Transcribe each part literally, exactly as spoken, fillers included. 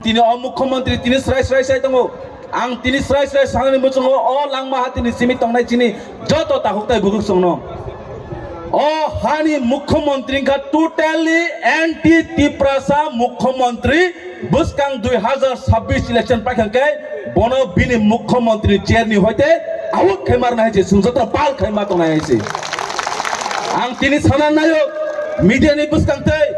Tini o mukhyamantri tini srai srai sai tongo. Ang tini srai srai sanani muchungo o langma hatini simi tongnai chini joto takhuk tai bukhuk songno. O hani mukhyamantri wngkha totally anti Tiprasa mukhyamantri. Bwskang dui hazar sabbish election paikha khe bono bini mukhyamantri chair ni hoite out khai marna hai se, chwng joto pal khai ma tongnai hai se. Ang tini sana nayo media ni bwskang tei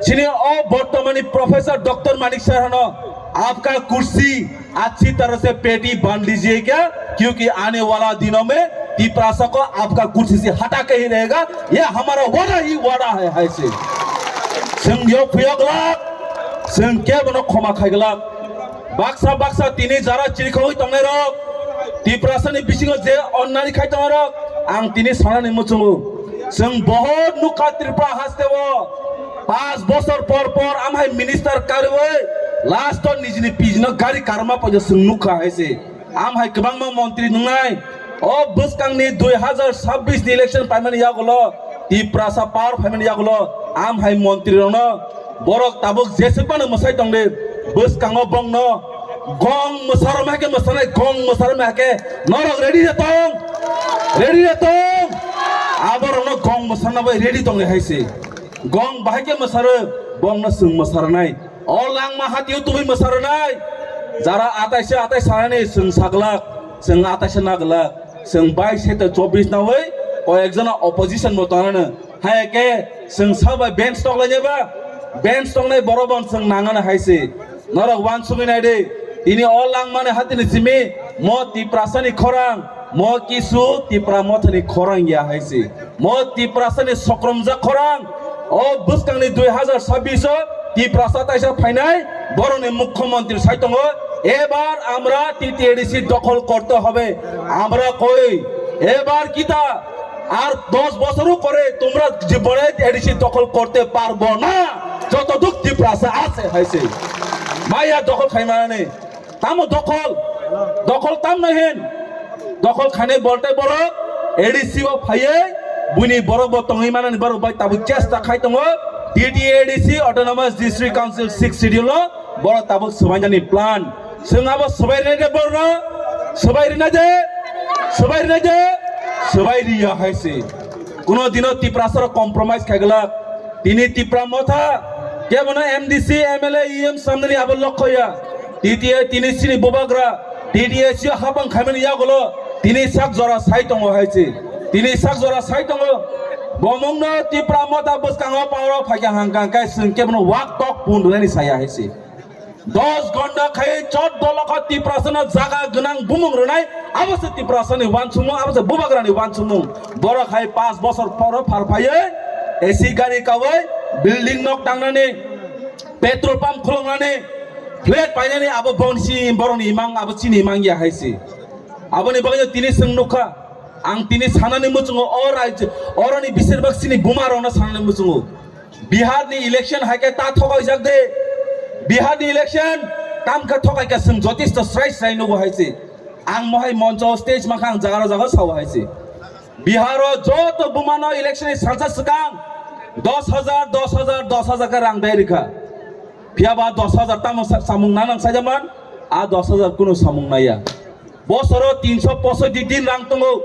chini o bortomani Professor Doctor Manik Sir hano, "Aapka kursi अच्छी तरह से पेटी बांध लीजिए क्या, क्योंकि आने वाला दिनों में तिपरासा को आपका कुर्सी से हटा के ही रहेगा, ये हमारा वादा ही वादा है," hai se. Chwng yo phuyok lak, chwng kebono khoma khai glak. Baksa baksa tini jara chirikhogwi tongnai rok, Tiprasani bisingo je onnari khai tongnai rok, ang tini sanani muchungo. Chwng bohor nukha Tripura hasteo. Pas bosor por por amhai minister karwi last o nijini pijino gari karma pojo chwng nukha hai se. Amhai kwbangma montri nungnai. O bwskangni dui hazar sabbish ni election paimani yagulo, Tiprasa power paimani yagulo, amhai montri rokno borok tabuk jeswk phano mwsai tongdi. Bwskango bongno gong mwsarma khe mwsanai, gong mwsarma khe norok ready de tong? Ready de tong? Aborokno gong mwsarna bai ready tongdi hai se. Gong bahai khe mwsaro, bongno chwng mwsarnai. O langma hatio tubui mwsarnai. Jara ataishe atai sanani chwng saglak, chwng ataishe naglak, chwng bais sete chobbish nawi koyek jona opposition bo tongnano. Hai khe chwng sabai bench toklainai ba, bench tongnai borok bo chwng nangano hai se. Norok uansugwi nai di, tini o langmani hatini simi mo Tiprasani khorang, mo kisu Tipra mothani khorang ya hai se. Mo Tiprasani sokromjak khorang, o bwskangni dui hazar sabbish o Tiprasa taisa phainai, boroni mukhyamantri sai tongo, "Ebar amra T T A D C dokhol korte hobe, amra koi, ebar kita, ar dos bochor pore tumra jibone A D C dokhol korte parbo na, joto duk Tiprasa ase," hai se. Maya dokhol khaimanani. Tamo dokhol? Dokhol tamno hin? Dokhol khainai boltai borok A D C o phaiwi buini borok bo tongwi manani borok bai tabuk chesta khai tongo. T T A D C Autonomous District Council six Schedule o borok tabuk swbainani plan. Chwng abo swbai rwnai de borokno? Swbai rwnai de? Swbai rwnai de? Swbai riya hai se. Kuno dino Tiprasa rok compromise khai glak. Tini Tipra motha kebono M D C, M L A, E M samnani abo lokho ya. T T A tini chini bubagra, T T A sio hapang khaimani yagulo tini sak jora sai tongo hai se. Tini sak jora sai tongo. Bomungno Tipra motha bwskango power o phaikha hangkha hangkhe chwng kebono wak tok pun rwnani saya hai se. Dos gonda khai choddo lokho Tiprasano jaga gwnang bumung rwnai, abo se Tiprasani uansukmung, abo se bubagrani uansukmung. Borok hai pas bosor poro phar phaiwi A C gari kawi, building nok tangnani, petrol pump khuluknani, flat painani abo boni si borokni imang, abo chini imang ya hai se. Aboni bagwi tini chwng nukha, ang tini sanani muchungo o rajyo, oroni beshirbak chini buma rokno sanani muchungo. Bihar ni election hai khe ta thokaijak de. Bihar ni election tam khe thokai khe chwng jotisto srai srai nugo hai se. Ang mohai moncho stage mankha ang jaga jaga sao hai se. Bihar o joto bumano election ni salsa swkang dos hajar, dos hajar, dos hajar khe rang dai rikha. Phiya ba dos hajar tamo sa-, samung nanang sajaman, a dos hajar kunu samung naya. Bosoro tinso posoiti din rang tongo.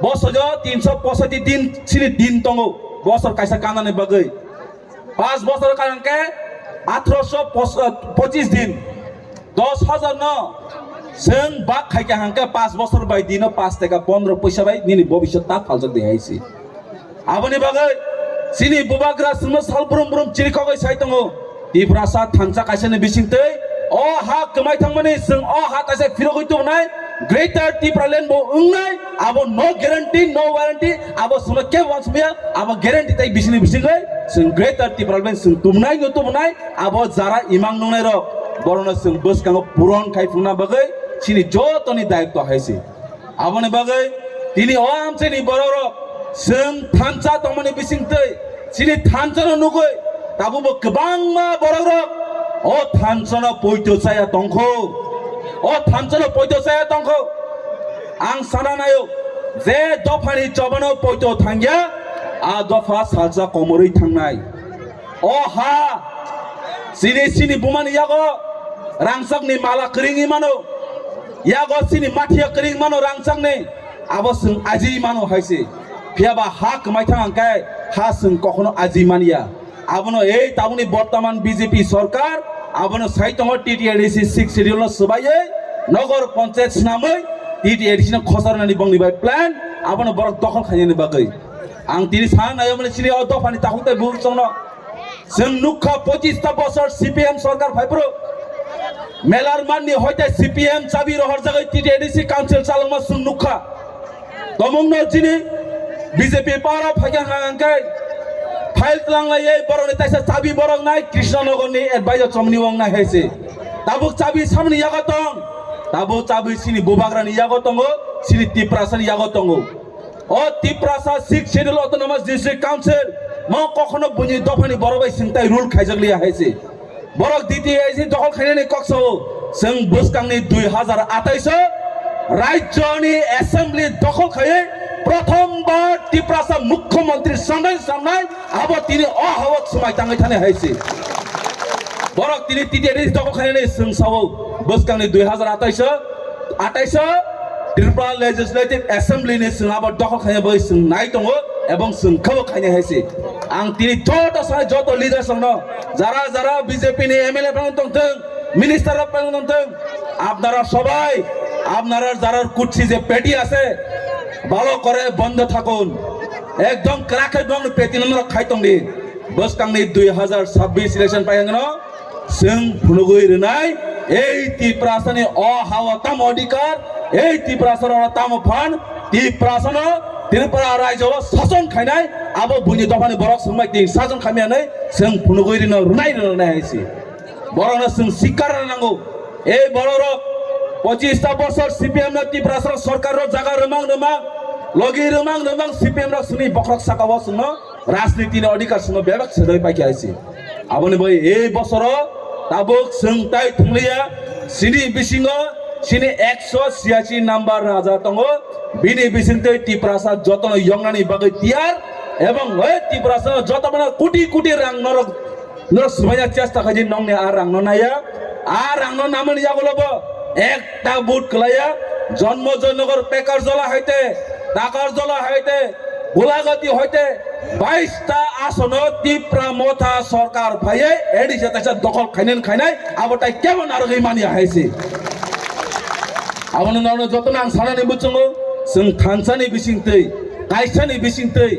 Bosoro tinso posoiti din chini din tongo. Bosor kaisa kanani bagwi. Pas bosor kanang khe athroso pochis din. Dos hajar no chwng bak khai kha hangkhe pas bosor bai dino pas teka pondro poisa bai nini bobiswt ta phaljak de hai se. Aboni bagwi chini bubagra chwngno sal brum brum chirikhogwi sai tongo. Tiprasa thansa kaisani bisingtwi o ha kwmai thangmani chwng o ha kaisa phirogwi tubunai Greater Tipraland bo wngnai, abo no guarantee, no warranty, abo chwngno kebo uansukya, abo guarantee tai bisingni bisingwi chwng Greater Tipraland chwng tubunai no tubunai, abo jara imang nungnai rok borokno chwng bwskango puron khai phunukna bagwi chini jotoni dayitw hai se. Aboni bagwi tini o amchaini borok rok chwng thansa tongmani bisingtwi chini thansa no nugwi tabukbo kwbangma borok rok o thansa no poito chaya tongkho, o thansa no poito chaya tongkho. Ang sana nayo je dophani chobano poito thangya, a dopha salsa komorwi thangnai. O ha chini chini bumani yago Rangchakni mala kwrwngwi mano, yago chini mathiya kwrwngwi mano rangchakni, abo chwng ajiwi mano hai se. Phiya ba ha kwmai thang hwn khe ha chwng kokhono ajiwi man ya. Abono ei tabukni bortoman B J P sorkar abono sai tongo, T T A D C sixth schedule no swbaiwi nogor panchayat swnamwi T T A D C no khosarnani bongni bai plan, abono borok dokhol khainani bagwi. Ang tini sana naiyamani chini o dophani takhuk tei bukhuk chwngno. Chwng nukha pochista bosor C P M sorkar phaiphuru melar manni hoite C P M chabi rohorjagwi T T A D C council chalokma chwng nukha. Tomungno chini B J P power o phaikha hwnkha hwnkhe file tlanglaiwi borokni taisa chabi borok nai Krishnanagarni advisor chomni wng nai hai se. Tabuk chabi samni yago tong, tabuk chabi chini bubagrani yago tongo, chini Tiprasani yago tongo. O Tiprasa Sixth Schedule Autonomous District Council mo kokhono buini dophani borok bai singtai rule khaijak liya hai se. Borok D T A C dokhol khainani kok sao, chwng bwskangni dui hazar atais o rajyoni assembly dokhol khaiwi prothom bar Tiprasa mukhyamantri sanai sanai abo tini o hao swmai tangwi thani hai se. Borok tini T T A D C dokhol khainani chwng sao bwskangni dui hazar atais o, atais o Tripura Legislative Assembly ni chwng abo dokhol khaina bai chwng nai tongo ebong chwng khabo khaina hai se. Ang tini joto sai joto leaders rokno, jara jara B J P ni M L A phano tongthwng, minister rok phano tongthwng, আপনারা সবাই আপনারা যারার কুচ্ছি যে পেটি আছে ভালো করে বন্ধ থাকুন, একদম ক্রাকে এবং পেটি নম্বর খাই tongdi. Bwskangni dui hazar sabbish election paiyangno chwng phunugwi rwnai, ei Tiprasani o hao tamo adhikar, ei Tiprasano tamo phan, Tiprasano Tripura rajyo o sason khainai, abo buini dophani borok swngbai twi sason khaimya hwnwi chwng phunugwi rwno rwnai rwnai hai se. Borokno chwng sikar rwna nango. Ei bororok pochista bosor C P M no Tiprasano sorkar o jaga rwmang rwmang, logi rwmang rwmang C P M rok chwngni bokhorok saka o chwngno rajniti ni adhikar chwngno bebak sedoi paikha hai se. Aboni bai ei bosoro tabuk chwng tai thwngliya, chini bisingo chini ekso siyachi number raja tongo, bini bisingtwi Tiprasa jotono yoknani bagwi tiyar, ebong ei Tiprasa joto mano koti koti rang norok, norok swbaina chesta khaidi nongni a rangno naiya, a rangno namani yagulo bo ekta vote kwlaiya, Jonmojoynagar Pekarjala haite, Takarjala haite, Golagati hoite baista asono Tipra Motha sorkar phaiye A D C taisa dokhol khainani khainai, abo tai kebo narwgwi manya hai se. Abono nono jotono ang sanani muchungo, chwng thansani bisingtwi, kaisani bisingtwi,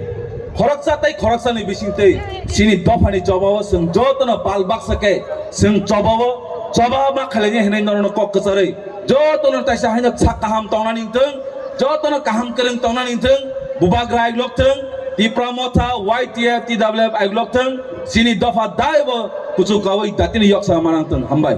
khoroksa tei khoroksani bisingtwi chini dophani chobao chwng jotono pal baksa khe chwng chobao choba ma khlainai hinwi nono kok kwcharwi jotono taisa haino sak kaham tongnani wngthwng, jotono kaham kwrwng tongnani wngthwng, Bubagra aiglok thwng, Tipra Motha, Y T F, T W F aiglok thwng, chini dopha daibo kuchuk kawi datini yoksa manang thwng. Hambai.